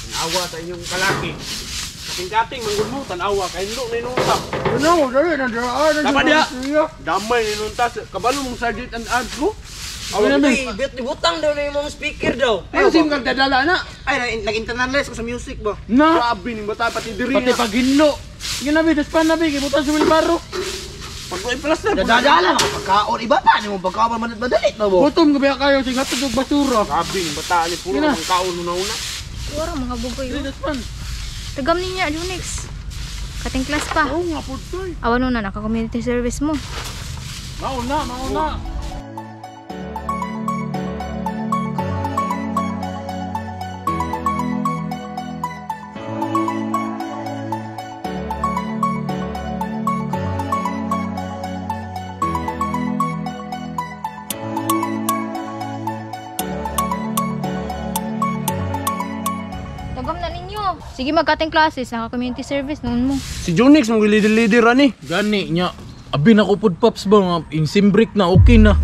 Tanawa sa inyong kalaki. Kating-kating manggod mo, tanawa kay hinlo na inunta. Ano, dali na dira. Tama diya. Damay na inunta. Kabalo mong sergeant and arms ko. Awa Uy, bet butang daw na imong speaker daw. Ano sim kang dadala na? Ay, nag-internalize ko sa music ba? Na. Grabe ning bata pati diri. Pati paghinlo. Sige na bi, daspan na bi, kibutan sa wilbaro. Pag plaster. Dadala ka pagkaon iba pa nimo pagkaon man madalit na bo. Gutom gabi kayo sige hatod og basura. Grabe ning bata ni puro Sige na. ang kaon una-una. Wala mga bugoy. Dili Oh. daspan. Tagam niya, Junix. Kating class pa. Oo nga pud toy. Awan na, naka-community service mo. Mauna, mauna. Tagam na ninyo. Sige, magkating classes, naka-community service noon mo. Si Junix mong leader-leader ani. Gani nya. Abi na ko pud pops ba nga in sim break na okay na.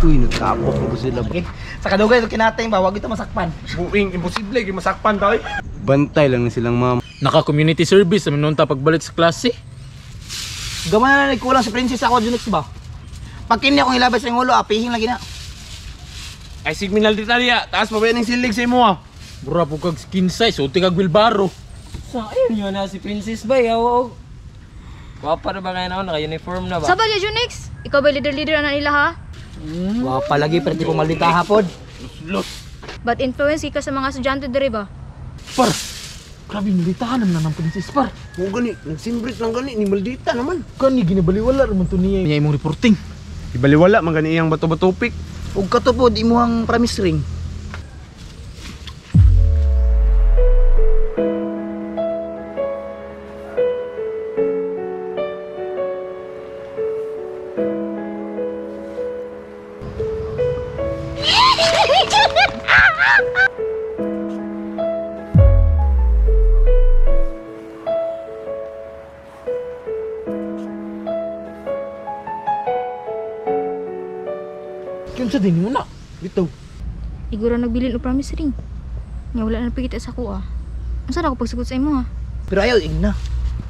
Uy, nagkapok ko sila. Okay. Sa kadugay ito kinatay ba, wag ito masakpan. Buing imposible kay masakpan tayo. Bantay lang ni silang mama. Naka community service amin noon ta pagbalik sa klase. Gamay na nagkulang si Princess ako Junix ba? Pag kini akong ilabay sa imong ulo, apihing lagi na. Ay signal dita diya. Taas pa ba ning silig sa imo ah. Mura po kag skin size, uti kag wilbaro. Sa ayun yun na si Princess ba? Yaw. Gwapa na ba kayo na naka-uniform na ba? Sabay ya, Junix. Ikaw ba leader-leader na nila ha? Wapa lagi pero di ko maldita hapon. But influence ka sa mga estudyante diri ba? Par. Grabe militahan naman na ng princess par. Mo gani, nagsimbrit lang gani ni maldita naman. Kani ginabaliwala raman to niya. Niya imong reporting. Ibaliwala man gani iyang bato-batupik. Ug katupod imuhang promise ring. Kinsa din mo na? Bitaw. Iguro nagbilin og promise ring. Nya wala na pagkita sa kuha. Unsa ra ko pagsugot sa imo ha? Pero ayaw igna.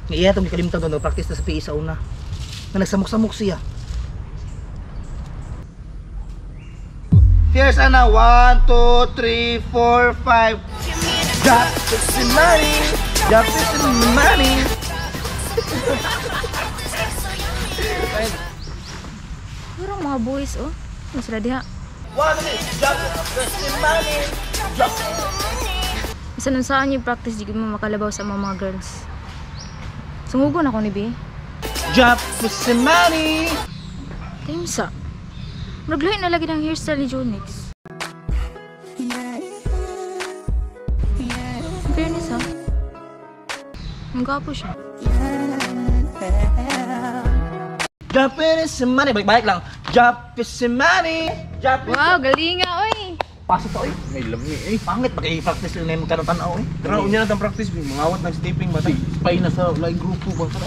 Nga iya itong gikalimtan doon, practice na sa PE sa una. Nga nagsamok-samok siya. Fierce ana, 1, 2, 3, 4, 5. Drop the money! Drop the money! Puro mga boys oh. Ano sila diha? 1, 2, 3, drop the money! Drop Bisan unsaan yung practice di mo makalabaw sa mga girls. Sungugon ako ni B. Drop the money! Timsa. Naglahi na lagi ng hairstyle ni Junix. In fairness ha. Ang gwapo siya. Drop the money! Balik-balik lang. Drop the money! Drop it. Wow, galing nga oy. Pasok to eh. May lami eh. Pangit, pag-i-practice lang na yung magkano tanaw eh. Tara, unya na tang practice bi, mangawat nag stepping bata. Spy na sa laing grupo ba tara.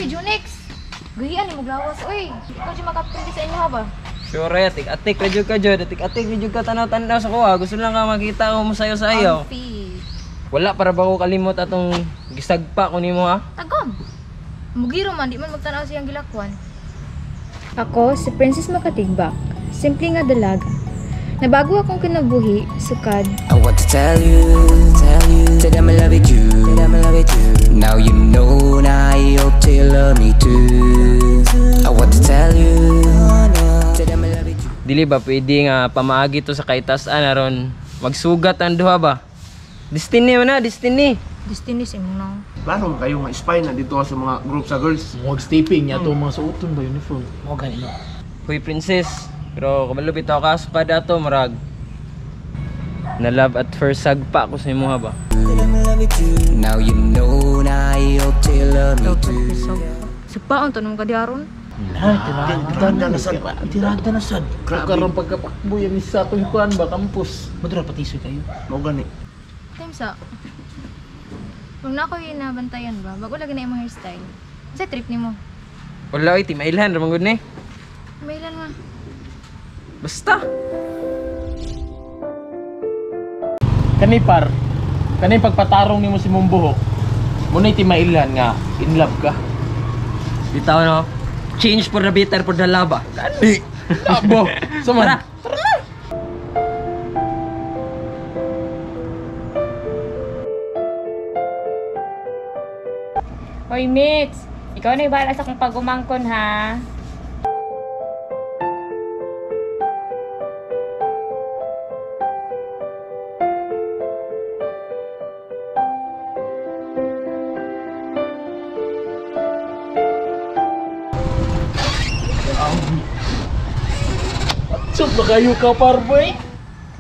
Uy, Junix! Gahian ni maglawas oy. Ikaw siya makaprindi sa inyo ha ba? Sure, atik-atik ra jud ka jud, atik-atik ra jud ka tanaw-tanaw sa kuha. Gusto lang ka makita ko mo sayo sa iyo. Ampi. Wala para ba ko kalimot atong gisagpa ko nimo ha? Tagam. Mugiro man, di man magtanaw siyang gilakwan. Ako, si Princess Makatigbak. Simple nga dalaga. Nabago akong kinabuhi, sukad. I want to tell you that I'm in love with you, that I'm in love with you. Now you know, and I hope that you love me too. I want to tell you that I'm in love with you. Dili ba pwede nga pamaagi to sa kaitas-an aron magsugat ang duha ba? Destiny man na, destiny. Destiny sa imong naong. Klaro kayo nga spy na dito sa mga group sa girls. Mga stepping niya to mga suoton ba uniform. Mo gani no. Huy princess, pero kabalo bitaw ka sukad ato marag. Na love at first sagpa ko sa imuha ba? That I'm in love with you. Now you know, and I hope that you love me too. Supaon, tanong ka di aron. Tirada na sad. Tirada na sad. Karon pagkapakbo yan sa atong kuan ba campus. Madura patisoy kayo. Mao gani. Timsa. Kung na ako'y nabantayan ba, bago lagi na imong hairstyle. Sa trip nimo. Wala oy, timailhan ra man gud ni. Mailan ma. Basta. Kani par, kani pagpatarong nimo si mong buhok. Muna'y timailan nga in love ka. Bitaw no. Change for the better for the love. Ah. Di. Abo. Suman. Tara. Hoy, Mitz! Ikaw na bahala sa akong pagumangkon, ha? Sup na kayo ka par boy.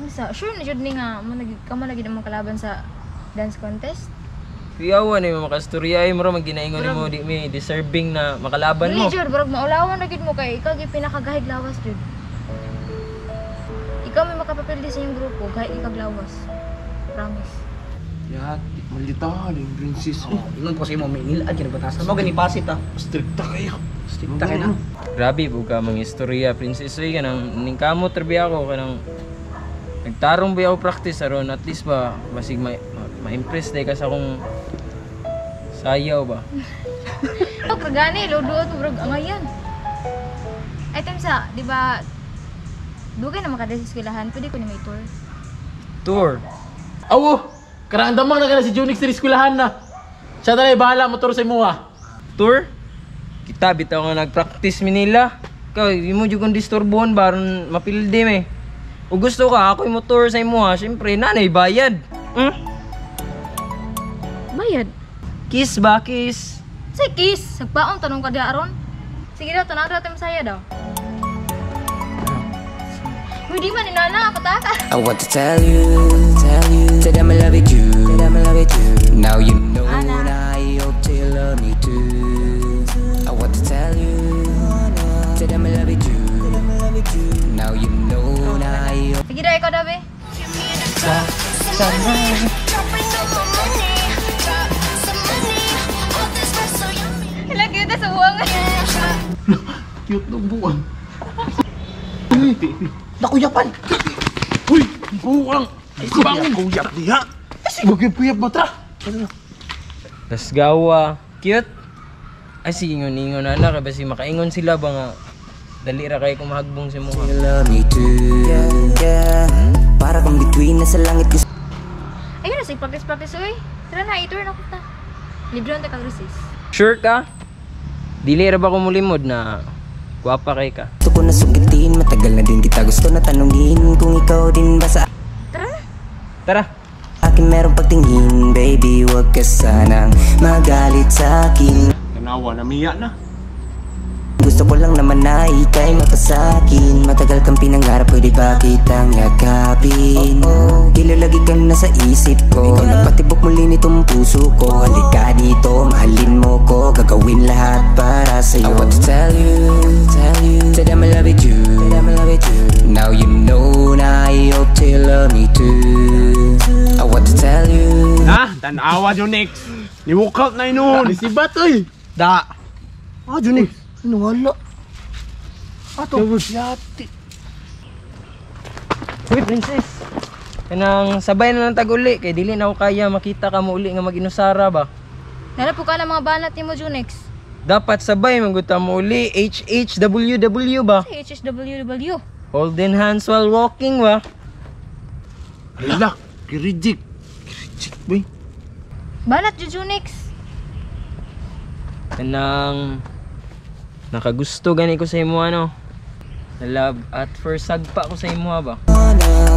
Kinsa, sure na jud ni nga mo nag kamo lagi mo kalaban sa dance contest. Kuyawa na yung makastorya ay mura maginaingon nimo di mi deserving na makalaban Dili mo. jud, barag maulawan na gid mo kay ikaw gyud pinakagahig lawas jud. Ikaw may makapapildi sa inyong grupo, gahi ikag lawas. Promise. Yati, malita yung princess. Oh, ingon ko sa imo may nilad kini batasan mo gani pasit ah. Stricta kayo. Stricta kay na. Grabe po ka mga istorya princess oy kanang ningkamot ra biya ako kanang nagtarong biya ako practice aron at least ba basig ma-impress day ka sa akong sayaw ba. Oh, kagani, luduot mo barag angayan. Ay, sa, di ba, dugay na makadali sa eskwelahan, pwede ko ni may tour. Tour. Awo. Karang damang na kana si Junix sa eskwelahan na. Siya talay bahala motor sa imuha. Tour? Kita bitaw nga nagpractice mi nila. Ikaw, di mo jud kong disturbohon ba aron mapildi me. O gusto ka ako mo tour sa imo ha, syempre nanay bayad. Hmm? Bayad. Kiss ba kiss? Say kiss, sagpaon tanong ka di aron. Sige daw, tanaw daw tayo masaya daw. Uy, di man inana, pataka. I want to tell you that I'm in love with you, that I'm in love with you. Now you know Ana. and I hope you love me too. I want to tell you that I'm in love with you, that I'm in love with you. Now you know and I hope. Sige daw, ikaw daw, be. Hala, cute sa buwang. Cute ng buwang. Nakuyapan. Uy, buwang. Ay, bangon. Kuyap diha. Ay, sige, kuyap ba tra? Tasgawa. Cute. Ay sige ingon ingon na na kay basi makaingon sila ba nga dali ra kay kumahagbong sa imuha. You love me too. Yeah, yeah. Para bang bituin na sa langit gusto Ayun na, sige, practice-practice, uy. Tara na, i-tour na ko ta. Libre ang takag-resist. Sure ka? Dili ra ba ko mulimod na gwapa kay ka? ko na sugitin. Matagal na din kita gusto na tanungin kung ikaw din ba sa Tara na. Tara. akin merong pagtingin. Baby, wag ka sanang magalit sa akin. Tanawa na miya na. Gusto ko lang naman na ika'y mapasakin. Matagal kang pinangarap, pwede ba kitang yakapin? Oh, kilo lagi kang nasa isip ko. Ikaw nagpatibok muli nitong puso ko. Halika dito, mahalin mo ko. Gagawin lahat para sa'yo. I want to tell you that I'm in love with you, that I'm in love with you. Now you know and I hope you love me too. I want to tell you. Na, tanawa Junix. Ni walk out na inon. Si Batoy. Da. Ah, Junix. Ano wala? Ato. Yati. Uy, princess. Kanang sabay na lang tag uli kay dili na ako kaya makita ka mo uli nga mag-inusara ba. Nala po ka ng mga banat ni mo, Junix. Dapat sabay mangguta mo uli HHWW ba. Say, HHWW. Holding hands while walking ba. Ala, kireject. Kireject boy. Banat, Junix. Kanang nakagusto gani ko sa imo ano. Na love at first sagpa ko sa imo ba.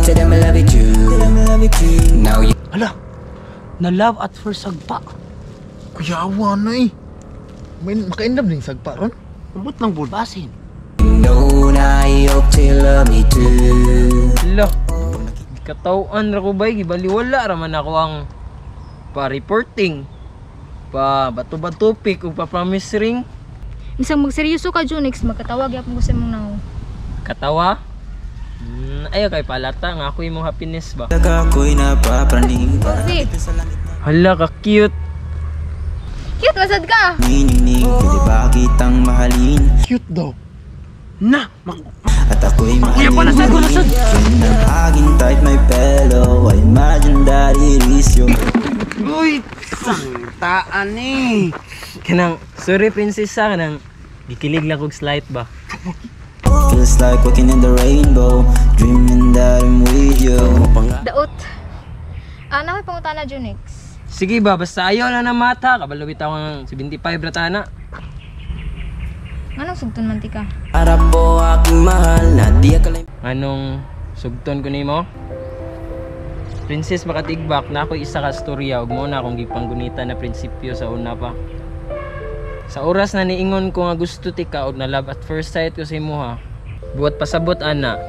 That I'm in love with you, that I'm in love with you. Now you Ala, Na love at first sagpa. Kuyawa na eh. May makaindab din sagpa ron. ambot lang bulbasin. know and I hope you love me too. Lo. Katawan ra ko bay gibaliwala ra man ako ang pa-reporting, pa bato-bato pick ug pa promise ring. Isang magseryoso ka, Junix, magkatawag yapon ko sa imong naong. Katawa. Ayaw kay palata nga ako imong happiness ba. Ako'y napapraning. Coffee. Hala ka cute. Cute, masad ka! Nininig, pwede ba kitang mahalin? Cute daw. Na, At ako'y mahalin. Ang aking type may pelo. I imagine that Taan ni. Kanang sorry, prinsesa, kanang gikilig lang kog slight ba. Feels like walking in the rainbow, dreaming that I'm with you. Daot. Ah, na ko'y pangutana, Junix. Sige ba, basta ayaw lang ng mata. Kabalo bitaw ang 75 ra tana. Nganong sugton man ti ka? Harap po aking mahal na di akalain. Anong sugton ko nimo? Princess Makatigbak, na ako'y isa ka storya ug mo na akong gipanggunita na prinsipyo sa una pa. Sa oras na niingon ko nga gusto ti ka og na love at first sight ko sa imuha, buhat pasabot ana,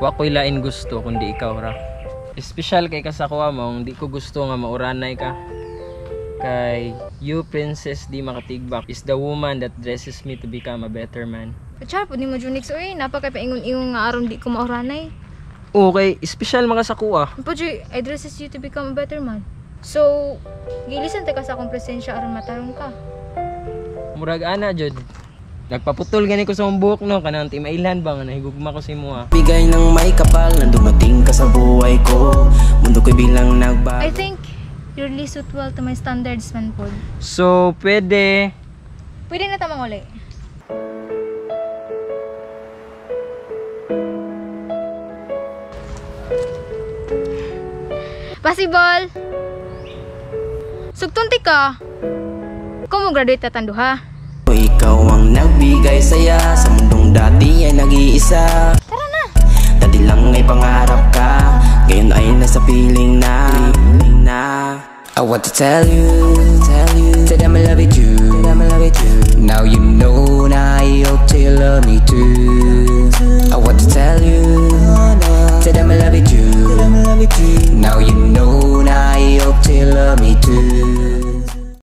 wa ko'y lain gusto kundi ikaw ra. Espesyal kay ka sa kuha mo, di ko gusto nga mauranay ka. Kay you, Princess D. Makatigbak, is the woman that dresses me to become a better man. Char, pud nimo, Junix, oy, napakay paingon-ingon nga aron di ko mauranay. Okay, espesyal mga sa kuha. Po, I dresses you to become a better man. So, gilisan ta ka sa akong presensya aron matarong ka. Murag ana jud. Nagpaputol gani ko sa akong buhok, no, kanang timailhan ba nga nahigugma ko sa imo. Bigay ng may kapal na dumating ka sa buhay ko. Mundo ko'y bilang nagbago. I think you really suit well to my standards man pod. So, pwede Pwede na tamang uli. Possible! Sugton ti ka. Kung mo graduate ta tanduha. Ikaw ang nagbigay saya sa mundong dati ay nag-iisa. Tara na! Dati lang ay pangarap ka, ngayon ay nasa piling na, piling na. I want to tell you that I'm in love with you, that I'm in love with you. Now you know, and I hope that you love me too. I want to tell you that I'm in love with you, that I'm in love with you. Now you know.